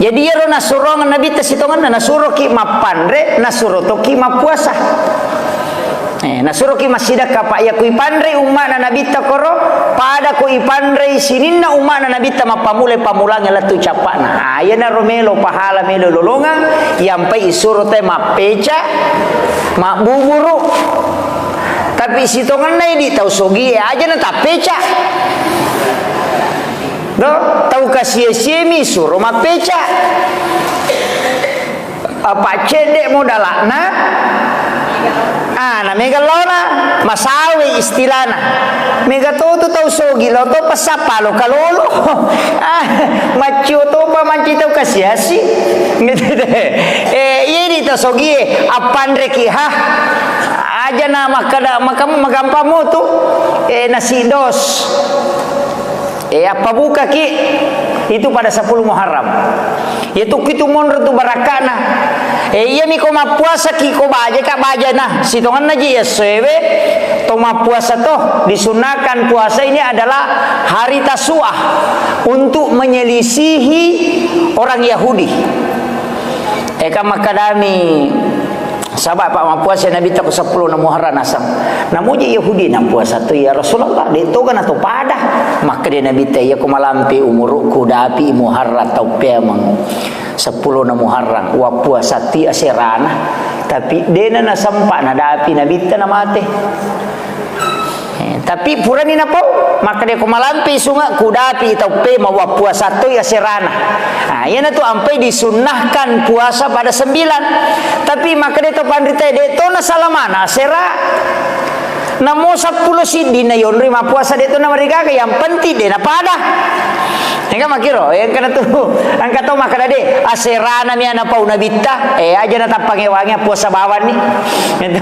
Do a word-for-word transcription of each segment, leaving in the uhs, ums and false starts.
Jadi, iyaro nasurongeng Nabitta sitongenna, nasuroki mappanre, nasuro toki mappuasa. Eh, nasuroki massidekka, Pak, iya ku ipanrei umma'na Nabitta koro, pada ko ipanrei sininna umma'na Nabitta mappammulai pammulangnge lettu cappa'na. Ah, iyanaro melo pahala, melo lolongeng, iyampai isuro te mappeca, mabbuburu. Tapi sitongenna idi tau sogie, aja na tappeca. Do, tau kasia-siami suro mappeca. Apa cedde modala'na? Ah, na mega laona, masawe istilana. Mega to tu tau sogi, lao to passappa lo kalolo. Ah, maccio topa manci tau kasiasi. Gitu deh. Eh, iya di tau sogie, appanreki ha. Aja na makkada, maka-, magampang mo tu. Eh, nasi dos. Eh, appabukaki itu pada sepuluh Muharram. Iya tu kitu monro tu barakka'na. Eh, iyami ko mappuasaki ko baja ka bajana. Sitongenna ji essoewe to mappuasa to. Disunahkan puasa ini adalah hari Tasu'ah untuk menyelisihi orang Yahudi. Eh, kan makkadami Saba, Pak, mappuasa Nabitta ko seppulo na Muharram naseng. Namuji Yahudi, "Nampuasa tu, ya Rasulullah, de toga na to pada." Makkeda Nabitta, "Iya ko malampe umurukku, dapi Muharram tau peameng seppulo na Muharram, wappuasa ti aserana." Tapi dena nasempa nadapi Nabitta namate. Eh, tapi purani napau, makkeda ko malampe sunga kudapi tau pe mawappuasa toi aserana. Nah, iyana tu ampai disunnahkan puasa pada sembilan. Tapi makkeda to panrita, de to na salamana asera. Namo seppulo siddi na yonri mappuasa de to na marigaga, yang penting de na pada. Engka makkiro, engka na tu, engka to makkeda de, aserana mi ana pau Nabitta, eh, aja na tappangewangi puasa bawanni. Itu,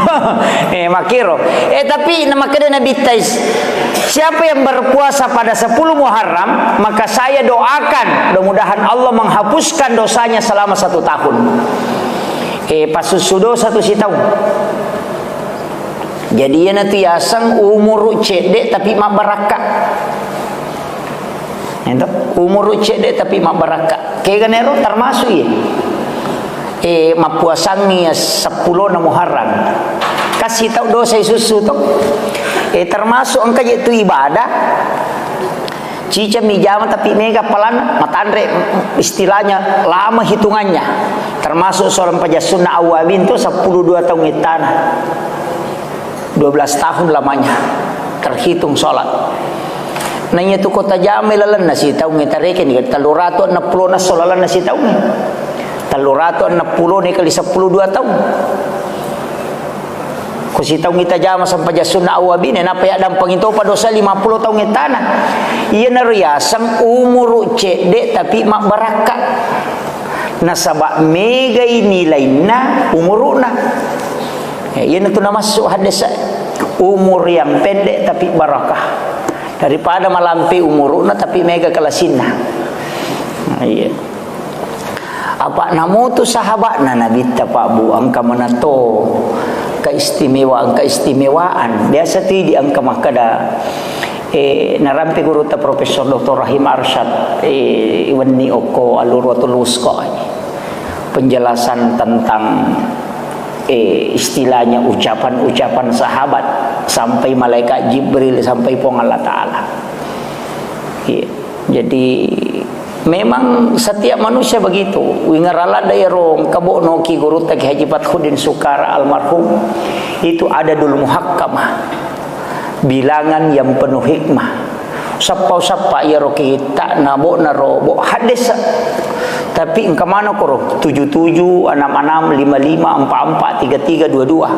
eh, makkiro. Eh, tapi na makkeda Nabitta is, siapa yang berpuasa pada sepuluh Muharram, maka saya doakan, mudah-mudahan Allah menghapuskan dosanya selama satu tahun. Eh, pasussu dosa tu sitaung. Jadi, iyana tu yaseng umuru cedde tapi mabbarakka. Ento, umuru cedde tapi mabbarakka. Kega nero termasuk iye. Eh, mappuasangi seppulo na Muharram. Kasi tau dosa isussu to. Eh, termasuk engka je tu ibadah. Ciceng mi jama tapi mega palan matanre, istilahnya lama hitungannya. Termasuk seorang pajassunna awwabin tu sepuluh dua tahun ittana. Dua belas tahun lamanya terhitung sholat. Naiya tu kota jamai lalenna sitaungnge tarekeni, telluratu enneng pulo na esso lalenna sitaungnge. Telluratu enneng pulo ni kali sepuluh dua tahun. Ko sitaung ita jama sampajang sunna awwabine, napa ya dampangi topa dosa lima puluh tahun etana. Iyanaro yaseng umuru cedde tapi mabbarakka. Nasaba megai nilainna umuruna. Ya, iyanatu namassu haddesa, umur yang pendek tapi barakah. Daripada malampe umuruna tapi mega kalasinna. Nah, iya. Apa namutu sahabatna Nabitta, Pak, Bu, engka manato keistimewaan-keistimewaan. Biasa tu di engka makkeda, eh, narampe gurutta Profesor Doktor Rahim Arsyad, eh, iwenni okko Al-Urwatul Wusqa. Penjelasan tentang, eh, istilahnya ucapan-ucapan sahabat sampai malaikat Jibril, sampai Puang Allah Ta'ala. Iya. Jadi, memang setiap manusia begitu. Wingarala daero engka bo noki gurutta Ki Haji Fathuddin Sukara almarhum, itu adadul muhakkamah, bilangan yang penuh hikmah. Sappa-sappa iyaro kitta na bo na ro bo haddesa. Tapi engka mana koro tujuh tujuh, enam enam, lima lima, empat empat, tiga tiga, dua dua.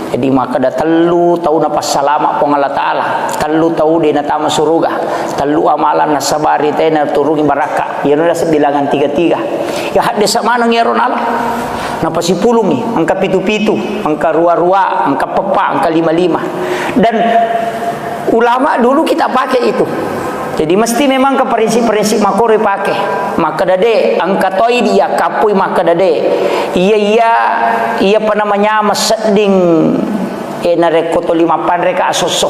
Jadi, makkeda tellu tau napassalama Puang Allah Ta'ala, tellu tau de natama suruga, tellu amalan nasabari tena turungi barakka. Iyana naseng bilangan tiga tiga. Ya, haddesa maneng iyaro nala. Napasipulungi, engka pitu pitu, engka rua rua, engka peppa, engka lima lima. Dan ulama dulu kita pakai itu. Jadi, mesti memang ke prinsip-prinsip makkoroi pake. Makkeda de, engka toi dia kapui makkeda de. Iya, iya, iya, apa namanya, masedding, eh, narekko toli mappanre ka asosso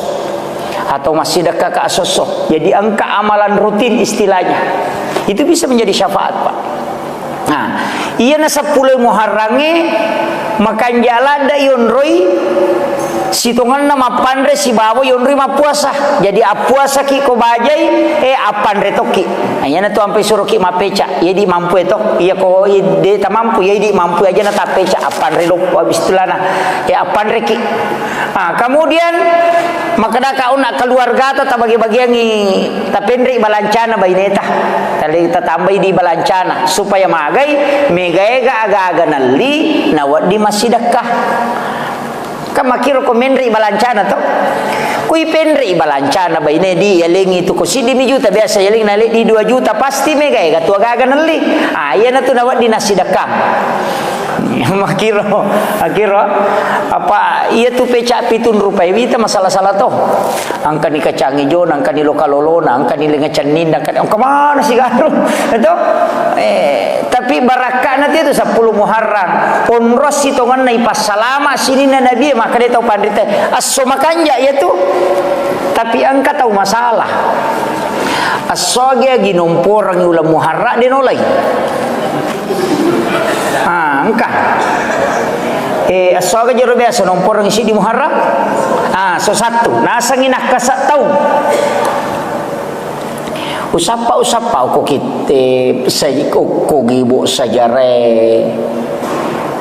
atau massidekka ka asosso. Jadi, engka amalan rutin istilahnya. Itu bisa menjadi syafaat, Pak. Nah, iyana seppulo Muharrangnge makanja ladde yonroi sitongenna mappanre sibawa yonroi mappuasa. Jadi appuasaki ko bajai, eh, appanre tokki. Nah, iyana tu ampe suroki mappeca. Iya di mampu to. Iya ko de tamampu, iya di mampu aja na tappeca appanre loppo abis tulana. Eh, appanreki. Ah, kemudian makkedaka onna keluargata tabagi-bagiangi, tapenrei balancana baineta. Tali tatambai di balancana supaya magai megaega aga-aga nalli nawedding massidekka. Kan makkiro ko menrei balancana to. Kui penrei balancana baine di yalengi tu ko siddi mi juta biasa yaleng nale di dua juta pasti megaega tu aga-aga nalli. Ah, iyana tu nawedding nassidekka. Makkiro, makkiro. Apa iya tu peca pitung rupai wita masalah-salah to. Angkani kacangi jona, angkani loka lolona, angkani lenga cenninna, angkani, engka mana si garu? Itu? Eh, tapi barakkana tu itu seppulo Muharram. Onrong sitongenna ipassalama sininna Nabi, maka dia tau panrita. Asso makanja iya tu. Tapi engka tau masalah. Esso agi-agi nomporangi uleng Muharram de nolai. Ah, engka. Eh, esso aga jero biasa nomporangi siddi Muharram. Ah, so satu. Nasengi nakkasa tau. Usappa, usappa ko kitte, sai ko, ko gibo sajare.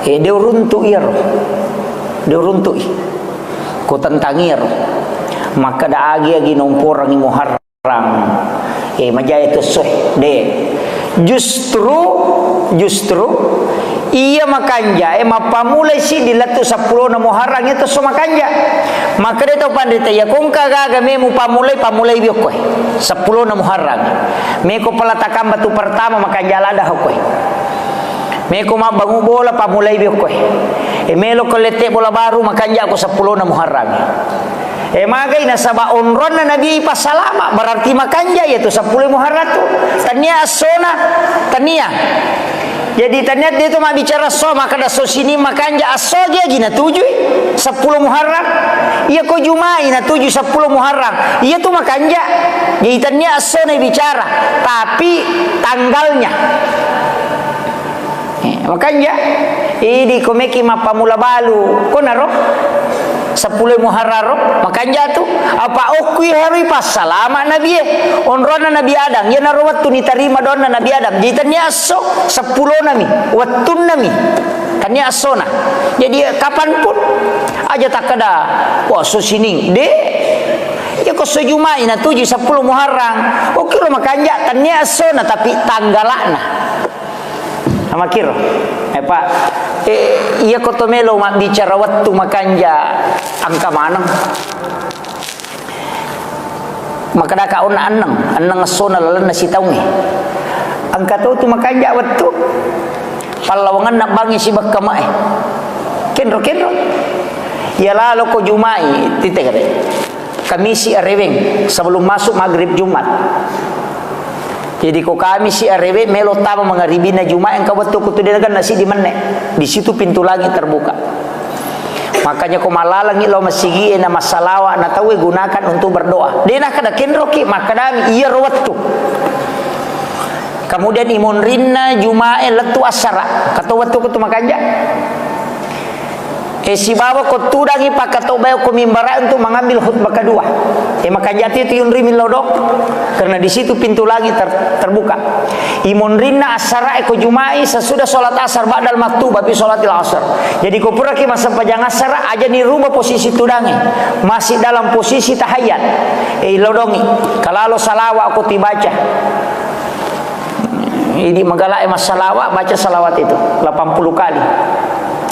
Eh, de uruntu iyaro. De uruntu i. Ko tentang iyaro. Makkeda agi-agi nomporangi Muharram. Eh, majai tu soh, de. Justru, justru, iya makanja, eh, mappammulai siddi lettu seppulona Muharram itu so makanja. Makkeda tau panrita, iya kongka gaga memu pammulai, pammulai biokkoe. Seppulona Muharram. Meko peletakan batu pertama makanja lada hokkoe. Meko mabbangu bola, pammulai biokkoe. Eh, melo ko lette bola baru, makanja ko seppulona Muharram. Eh, magai nasaba onronna Nabi passalama, berarti makanja iya tu seppulo Muharram tu. Tania essona, tania. Jadi tania dia tu mabbicara so, makkeda so sini makanja asso agi-agi natujui seppulo Muharram. Iya ko Jumai natujui seppulo Muharram. Iya tu makanja. Jadi tania essona bicara, tapi tanggalnya. Eh, makanja, idi ko meki mappammula balu, konaro, seppulo Muharram ro, makanja tu, apa okkui harui passalama Nabi e, onronna Nabi Adam, iyanaro wettu nitarima doanna Nabi Adam, jadi tania esso, seppulona mi, wettunna mi, tania essona. Jadi kapanpun, aja takkeda, wah, so sining, de, iya ko so Jumai natujui seppulo Muharram, okkiro makanja, tania essona, tapi tanggalana. Amakkiro. Eh, Pak, eh, iya ko to melo mabbicara wettu makanja engka maneng. Makkedaka onna enneng, enneng essona lalenna sitaungnge. Engka to tu makanja wettu. Pallawangenna bangngi sibekka mae. Kenro-kenro. Iya lalo ko Jumai, titegere. Kamisi areweng, sebelum masuk maghrib Jumat. Jadi ko Kamisi areweng, melo tama mangaribinna Jumat, engka wettu kutu de nagenna siddi menne. Di situ pintu langit terbuka. Makanya ko malalangi lao masigi e na massalawa na tau e gunakan untuk berdoa. De nakkeda kenroki, makkedami iyaro wettu. Kemudian imonrinna Jumat e lettu assara. Kato wettu kutu makanja. Eh, sibawa ko tudangi pakkatobbae ko mimbara untuk mengambil khutbah kedua. Eh, makanja tu itu yunri millau dong. Karena di situ pintu langit ter-, terbuka. Imonrinna assara e ko Jumai sesudah sholat asar ba'dal maktubah fi sholatil asar. Jadi ko puraki massempajang assara aja ni rubah posisi tudangi. Masih dalam posisi tahayat. Eh, illau dongi. Kalalo salawa ko tibaca. Idi magalae massalawa, baca salawat itu delapan puluh kali.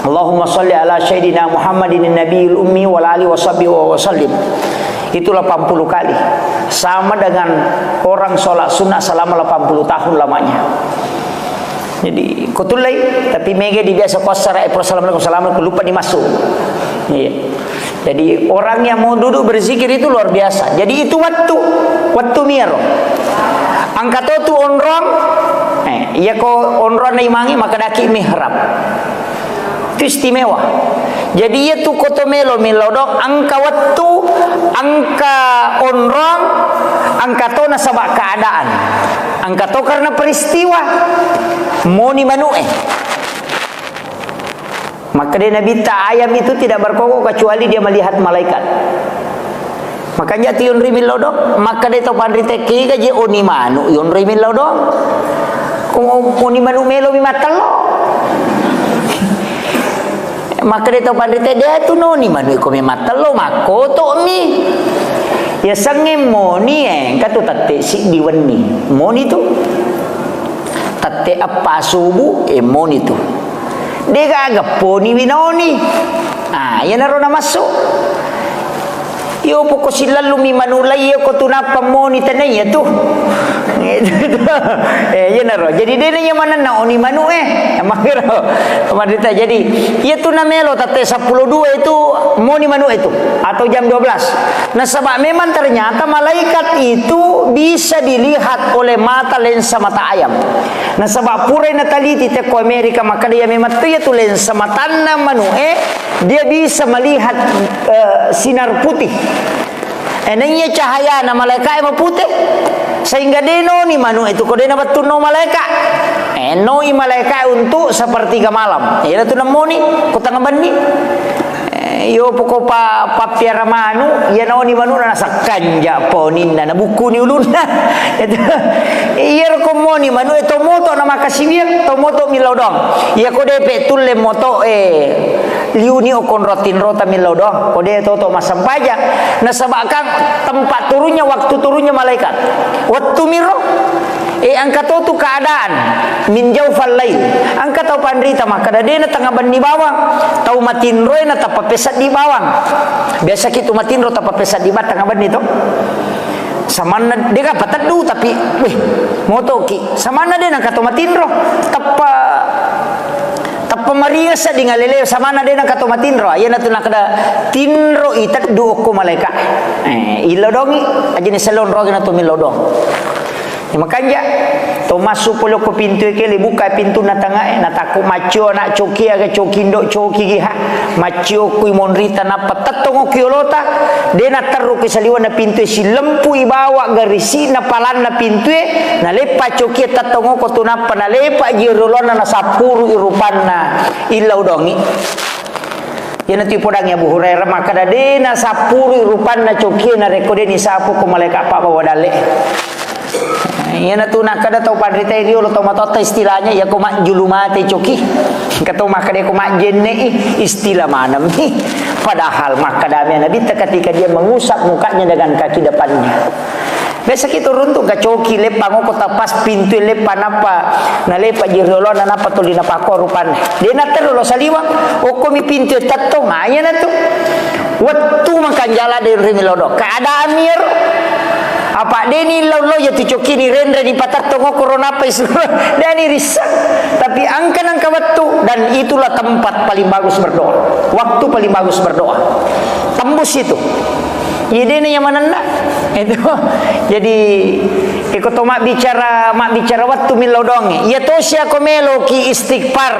Allahumma salli ala sayyidina Muhammadin nabiyil ummi wa ala alihi wa sahbihi wa sallim. Itu delapan puluh kali. Sama dengan orang sholat sunnah selama delapan puluh tahun lamanya. Jadi, kutullai, tapi mega di biasa ko assara, eh, assalamualaikum, assalamualaikum, lupa dimasuk. Iya. Jadi, orang yang mau duduk berzikir itu luar biasa. Jadi, itu wettu, wettu miaro. Engka to tu onrong, eh, iya ko onrong na imangi, makkedaki mihrab. Itu istimewa. Jadi, iya tu ko to melo, melo dong, engka wettu, engka onrong, engka to nasaba keadaan. Engka to karena peristiwa. Moni manu'e. Makkeda Nabitta, ayam itu tidak berkokok kecuali dia melihat malaikat. Makanja tu yonroi millodong, makkeda to panrita, kega je oni manu yonroi millodong. Ko oni manu melo mi mattello. Makkeda to panrita, de tu noni manu ko mi mattello, makkoto mi. Ya sengeng moni, engka tu tette siddi wenni. Moni tu. Tette eppa subu, e moni tu. Degaga poni winoni. Ah, iyanaro namassu. Yo poko sillallu mi manu lai, ko tu nappa moni tenai ya tu. Eh, iyanaro. Jadi dena iya manenna oni manu e. Makero. Marita. Jadi iya tu namelo tette seppulo dua itu moni manu itu atau jam dua belas. Nasaba memang ternyata malaikat itu bisa dilihat oleh mata lensa mata ayam. Nasaba purai nateliti te ko Amerika, makkeda iya memang tu iya tu lensa matanna manu'e, dia bisa melihat, eh, sinar putih. Eh, naiya cahayana malaika'e mapute, sehingga de noni manu'e tu ko de nabattunno malaika. Eh, noi malaika untuk sepertiga malam. Iya tu namoni ko tengah benni. Eh, iyo poko pa-, pappiara manu, iya naoni manu'na nasakkanja poninna, nabukkuni ulunna. Itu, iyaro ko moni manu, eh, to moto na makasiwiang, to moto millau doang. Iya ko depe tulle moto, eh, liuni okko onrong tinrota millau doang. Ko de toto massempajang. Nasaba kan tempat turunnya, waktu turunnya malaikat. Wettu miro. Eh, engka to tu keadaan min jaufal lail. Engka tau panrita makkeda, dena tengah benni bawang. Tau matinroe na tappa peseddi bawang. Biasa ki tu matinro tappa peseddi bawang tengah benni to. Samanna dega pateddu tapi, weh, motoki. Samanna dena engka to matinro. Tappa, tappa maringa sedding alele, samanna dena engka to matinro. Iyana tu nakkeda tinro i teddu okko malaika. Eh, illau dongi, ajini selong rogi na tu millau dong. Ya, makanja, to massu pole ko pintu e kele, buka pintunna tangae, natakku maccio anak coki aga coki indo coki giha, maccio kui monrita nappa tettong okki olota, de natterru ki saliwanna pintu e, silempui bawa garisi na palanna pintu e, naleppa coki e tettong oko tu nappa nalepa ji riolona nasappuru i rupanna illau dongi. Iyanatu ipodangi Abu Hurairah makkeda, de nasappurui rupanna cokie narekko de nisapu ko malaika pabbawa dalle. Iyanatu nakkeda tau panrita riolo tau matoatta istilahnya, iya ko majjulu mate coki. Engka tau makkeda ko majjenne i, istilah manemmi. Padahal makkedami Nabitta ketika dia mengusap mukanya dengan kaki depannya. Biasa kita runtuk ka coki, leppa ngoko tapas pintu leppa nappa nalepa ji riolona nappa tuli napakko rupanna. De naterru lo saliwang, okkomi pintu tettong, aya natu. Wettu makanjala de ri milodo. Keadaan mir. Apa de ni lo lo ya tu coki ni renre di patettong okoro nappa isu. De ni rissa. Tapi angka nangka wettu dan itulah tempat paling bagus berdoa. Waktu paling bagus berdoa. Tembus itu. Iya dena iya manenna. Itu. Jadi, iko to mabbicara, mabbicara wettu millau doangnge. Iya to sia ko meloki istighfar,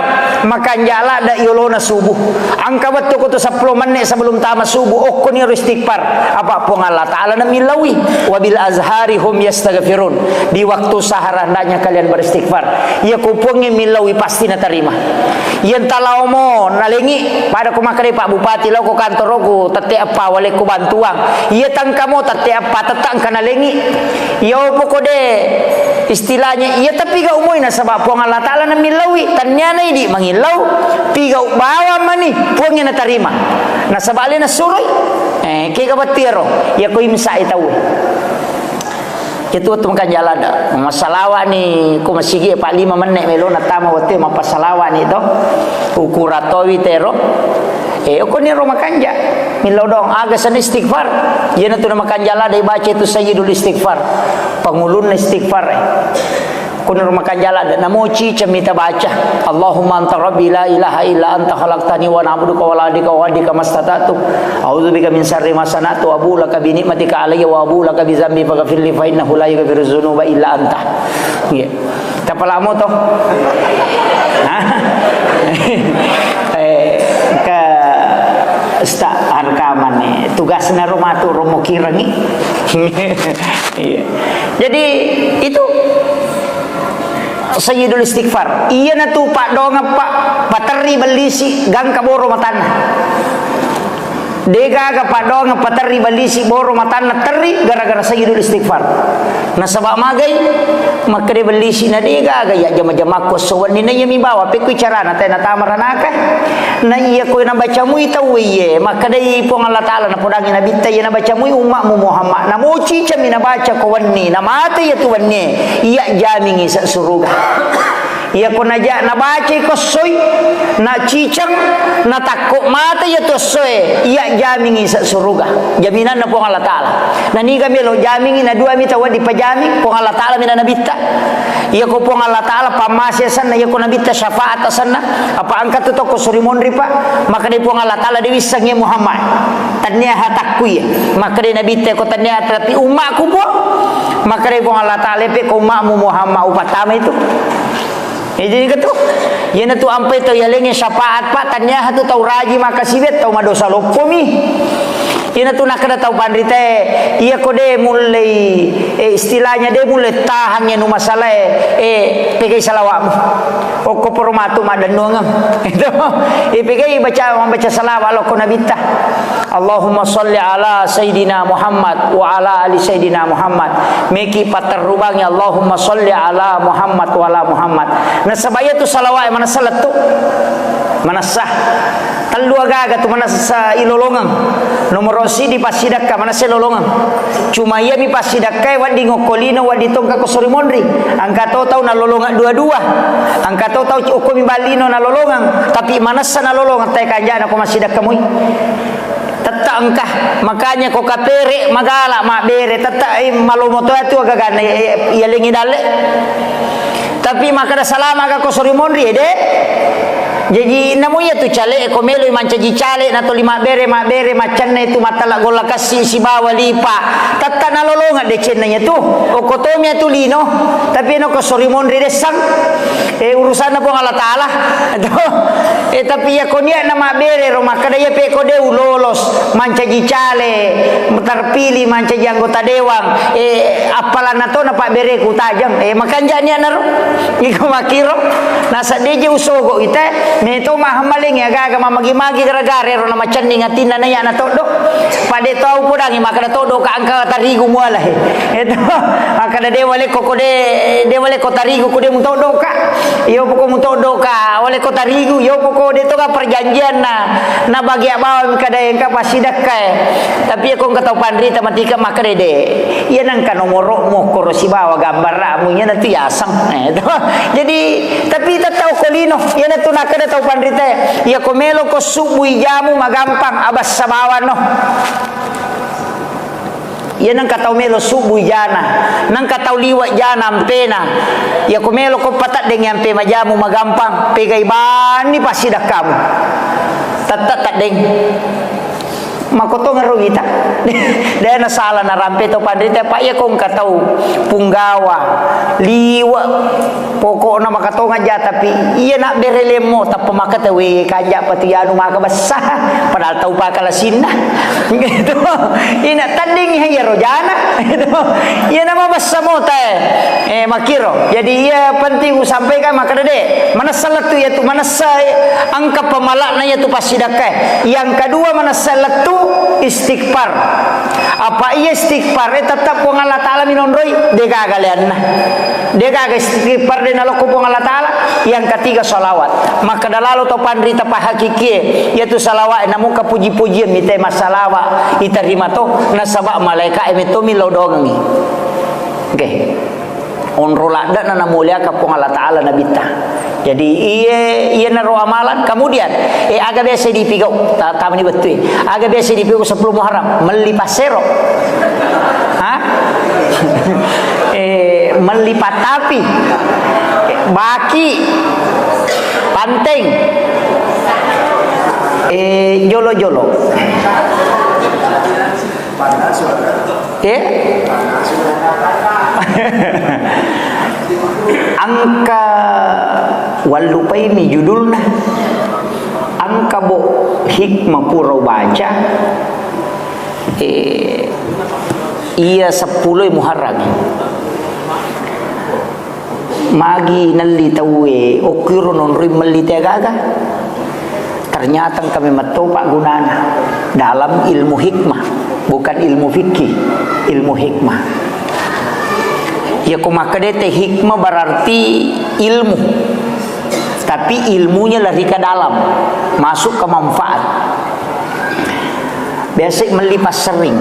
makanja ladda yolona subuh. Angka wettu ko to seppulo menit sebelum tama subuh, okko ni ro istighfar. Apa Puang Allah Taala na millaui. Wabil azhari hum yastaghfirun. Di waktu sahar hendaknya kalian beristighfar. Iya ko Puangnge millaui pasti natarima. Iya entah lao mo nalengi, pada ko makkeda Pak Bupati, lao ko kantoroku, tette eppa walekko bantuang. Iya tangka mo tette eppa, tette engka nalengi. Iya opo ko de, istilahnya, iya tapi ga umoi nasaba Puang Allah Taala na millaui, tanniana idi mangillau, pigau bawang mani, Puangnge natarima. Nasaba alena suroi, eh, kega battiaro, iya ko imsa i tauwe. Itu wettu makanja ladda. Massalawa ni ko masigi e, pa lima menne melo na tama wettu mappasalawa ni to. Ukura towi tero. E, okko ni ro makanja. Millau doang aga sana istighfar. Iyana tu na makanja ladda ibaca itu sayyidul istighfar. Pangulunna istighfar e. Okko ni ro makanja ladda. Namo cica mita baca. Allahumma anta rabbi la ilaha illa anta khalaqtani wa ana abduka wa ana ala ahdika wa wa'dika mastata'tu. A'udzubika min syarri ma sana'tu, abu'u laka bi ni'matika alayya wa abu'u laka bi dzambi faghfirli fa innahu la yaghfiru dzunuba illa anta. Iya. Tapalamo to. Hah? Eh, ke sta harkaman nih. Tugasna ro matu ro mukirengi. Iya. Jadi itu Sayyidul Istighfar. Iyanatu paddoangeng pa-, paterri bellisi gangka boro matanna. Degaga paddoangeng paterri bellisi boro matanna terri gara-gara Sayyidul Istighfar. Nasaba magai, makkeda bellisi na degaga iya jama-jamakku esso wenni na iyami bawa, pekkui carana tae natama ranaka. Na iya ko nabaca mui tauwe iye, makkedai Puang Allah Taala napodangi Nabitta, iya nabaca mui ummakmu Muhammad. Namo cicengmi nabaca ko wenni, namate iyatu wennie, iya jamingi sa suruga. Iya ko naja-, nabacai ko essoi, naciceng, natakko mate iyatu essoe, iya jamingi sa suruga. Jaminanna Puang Allah Taala. Naniga melo jamingi, na duami tau wedding pajaming, Puang Allah Taala mi na Nabitta. Iya ko Puang Allah Taala pammase asenna, iya ko Nabitta syafaat asenna, apa engka tu tokko suri monri, Pak? Makkedai Puang Allah Taala, de wissengngi Muhammad. Tannia hatakku iya. Makkedai Nabitta, ko tannia tapi ummakku, Puang. Makkedai Puang Allah Taala, pe ko ummakmu Muhammad upatama itu. Eh, jadi ketu. Iyanatu ampai tau yalengnge syafaat, Pak, tannia hatu tau raji makasiwiang, tau madosa loppomi. Iyanatu nakkeda tau panritae, iya ko de mullei, eh, istilahnya de mullei tahangngi anu masalae, eh, pegai salawatmu. Okko poro matu maddennuangeng. Itu. Eh, pegai baca, membaca salawat lokko Nabitta. Allahumma salli ala Sayyidina Muhammad wa ala ali Sayyidina Muhammad. Meki paterrubangi Allahumma salli ala Muhammad wa ala Muhammad. Nasaba iyatu salawat manessa lettu. Manessa. Tellu agaga tu manessa ilolongeng. Nomoro sidi passidakka manessa ilolongeng. Cuma iyami passidakkae wedding okko lino, wedding tongka ko sori monri. Engka to tau nalolongeng dua-dua. Engka to tau okko mi ballino nalolongeng. Tapi manessa nalolongeng tae kanjana ko massidakka mui. Tette engka, makanya ko kapere magala mabbere, tette, eh, malomo to atu agaganna, eh, eh, yalengngi dalle. Tapi makkeda salama ga ko sori monri, eh, de. Jaji namo iya tu cale, ko meloi mancaji cale, na toli mabbere, mabbere, maccanna itu mattala golla kassi sibawa lipa. Tette nalolongeng decenna iya tu. Okko tomi atu lino, tapi no ko sori monri dessang. Eh, urusanna Puang Allah Taala. Eh, tapi iya ko niatna mabbere ro, makkeda iya pe ko de ulolos, mancaji cale, terpilih mancaji anggota dewan, eh, appalanna to na pabbereku tajang, eh, makanja niatna ro. Iko makkiro, nasaddeje usogo ite, meto mahammaleng aga-aga mamagi-magi gara-gara ero na macenning atinna na iyana toddo. Pade tau podangi makkeda toddo ka engka tarigu muala he. Itu, makkeda de wale ko, ko de, de wale ko tarigu ko de mutoddo ka. Iyo poko mutoddo ka, wale ko tarigu, iyo poko de to ka perjanjian na, na bagia bawang kada engka pasidakka e. Tapi iya ko engka tau panrita matika makkeda de. Iya nengka nomoro mo koro sibawa gambarmu iya natu yaseng. Eh, itu. Jadi, tapi tetap ko lino, iya natu nakkeda tau panrita. Iya ko melo ko subui jamu magampang abassa bawang no. Iya nengka tau melo subbu jana, nengka tau liwa jana ampena. Iya ko melo ko pataddengi ampe majamu magampang, pegai bani passidakkamu. Tette taddeng. Makotongeng ro wita. De na sala narampe to panrita, pa iya ko engka tau punggawa, liwa, Pokokna makatongeng ja, tapi iya nabbere lemmo, tappa makkeda, "We, kanja patu yanu maka bessa." Padahal tau pakalasinna. Gitu. Ina tanding iya rojana. Gitu. Iya nama bessa mota, eh. Eh, makkiro. Jadi iya penting usampaikan makkeda de. Manessa lettu iya tu, manessa, eh, engka pamalakna iya tu passidakka. Yang kedua manessa lettu istighfar. Apa iya istighfar, eh, tetap Puang Allah Taala minonroi, degaga leanna. Degaga istighfar de nalokko Puang Allah Taala. Yang ketiga, salawat. Makkeda lalo to panrita pahakikie, yaitu salawat, namuka puji-pujian mite massalawa, itarima to, nasaba malaika e metto mi lao doangengi. Oke. Onro ladde na namuliakan Puang Allah Taala nabitta. Jadi, iye, iye naro amalan. Kemudian, eh, aga biasa dipigau, ta-, tamani bettui. Aga biasa dipigau sepuluh Muharram, melli passero. Hah? Eh, melli pattapi. Baki. Panteng. Eh, jolo-jolo. Eh? Engka wallupaimi judulna. Engka bo hikmah pura ubaca. Eh, iya seppulo Muharram. Magi nelli tauwe, okkiro nonroi melli te gaga. Ternyata engka memang to paggunana dalam ilmu hikmah, bukan ilmu fikih, ilmu hikmah. Iya ko makkeda te hikmah berarti ilmu. Tapi ilmunya lari ke dalam, masuk ke manfaat. Biasa melli passerring.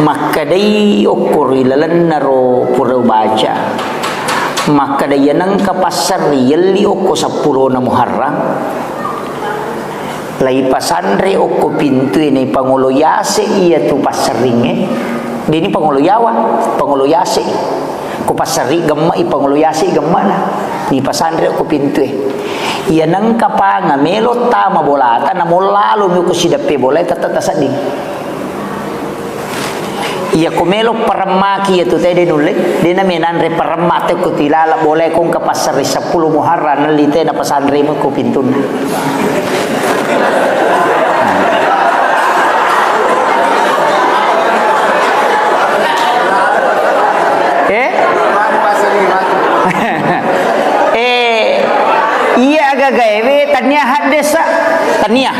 Makkedai okko ri lalenna ro pura ubaca. Makkeda iya nengka passerring yelli okko seppulona Muharram. Laipasanre okko pintue naipangolo yase iya tu passerringnge. Deni pangolo yawa, pangolo yase. Ko passerri gemme i pangolo yase gemmana. Nipasanre okko pintue. Iya nengka panga melo tama bolata namollalo mi okko sideppe bolae tette tasedding. Iya ko melo paremmaki iya tu te de nulle, de na menanre paremma te ko tilala bolae ko engka passerri seppulo Muharram nelli te napasanre mu ko pintunna. Eh? Eh, iya agagaewe tania haddesa, tania.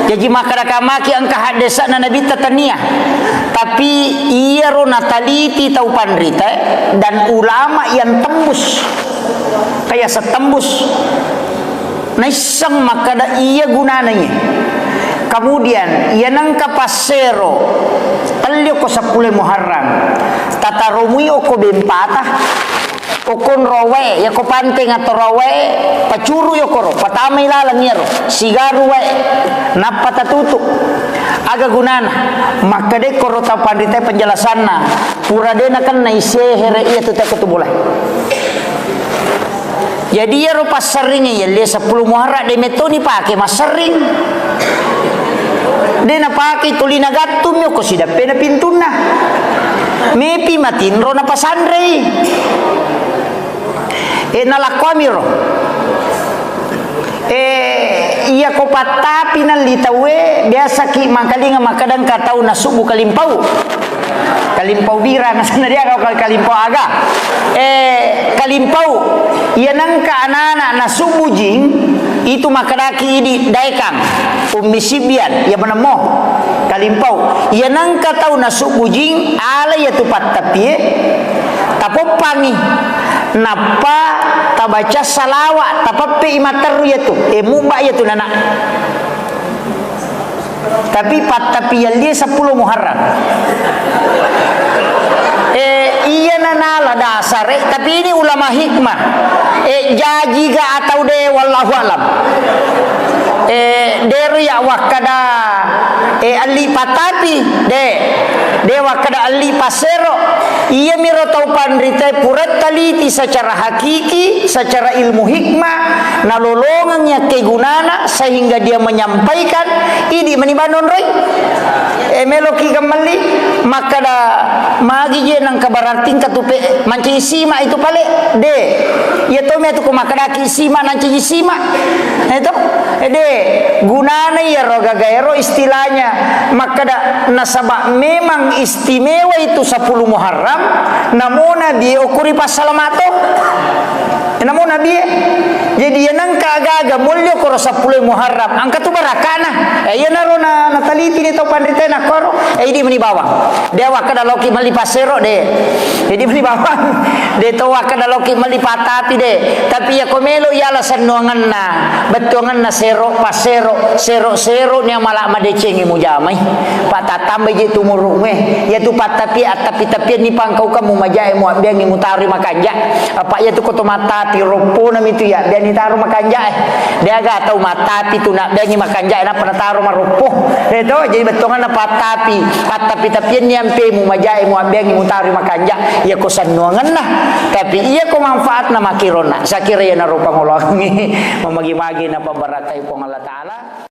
Jaji makkadaka maki engka haddesa na nabitta tania. Tapi iyaro nataliti tau panrita dan ulama yang tembus. Kayak setembus. Naisseng makkeda iya gunana iye. Kemudian, iya nengka passero, telli okko seppulo Muharram, tataromui okko bempata, okko nrowe, yako panteng atau rowe, pacuru yokoro, patamai laleng iyaro, sigaru wae, nappa tatutu. Aga gunana? Makkeda koro tau panrita penjelasanna, pura de nakenna isehere iya tu teko tu bola. Jadi, iyaro passerring yelli seppulo Muharram de metto nipake masserring. De napake tuli nagattung mi okko sideppena pintunna. Mepi matinro napasanrei. E, nalakkoamiro. E, iya ko pattapi nelli tauwe, biasaki makalinga makadang ka tau nasubbu kalimpau. Kalimpau bira, nasana dia kau kalimpau aga. Eh, kalimpau. Iya nengka anak-anak nasubbu jing, itu makadaki idi daekang. Ummi sibian, iya menemmo. Kalimpau. Iya nengka tau nasubbu jing, ala iya tu pattapie, tapoppangi. Nappa tabaca salawa, tapeppe i matteru iya tu. Eh, mubba iya tu nana. Tapi pattapi yellie seppulo Muharram. Eh, iya nanala dasare, tapi ini ulama hikmah. Eh, jajiga atau de, wallahu alam. Eh, dero ya wakkada, eh, elli pattapi, de. De wakkada elli passero. Iya miro tau panrita pura taliti secara hakiki, secara ilmu hikmah, nalolongeng yakkegunana sehingga dia menyampaikan, idi meni banonroi. E, meloki gammelli, makkada, magi je nangka berarti engka tu pe, mancaji sima itu pale? De. Iya to me tu ko makkadaki sima, nancaji sima. Itu? E, de. Gunana iyaro gagaero istilahnya. Makkada, nasaba memang istimewa itu sepuluh Muharram, namo Nabi okuri passalama to. Namo Nabi, jadi iya nengka aga-aga mullio koro sepuluh Muharram, angka tu barakana. Eh, iya naro na, nataliti ni tau panrita na koro, eh, idi meni bawang. De wakkada loki melli passero, de. Idi meni bawang. De to wakkada loki melli pattapi, de. Tapi iya ko melo iya la sennuangenna, bettuangenna sero, passero, sero, sero ni amala madecengi mujamai. Pak tatambai je tu muru'mu e. Iya tu pattapi, attapi-tapian ni pangkaukan mu majae mu abbiangi mutaro makanja. Apa iya tu ko to mattapi roppona mi tu iya, biani taro makanja e. De aga tau mattapi tu na biangi makanja e, nappa nataro maroppo. De to, jadi bettuanganna pattapi, attapi-tapian ni ampe mu majae mu abbiangi mutaro makanja. Iya ko sennuangenna. Tapi iya ko manfaatna makironna. Sakira iya naro pangoloangi. Mamagi-magi na pabarakai Puang Allah Ta'ala.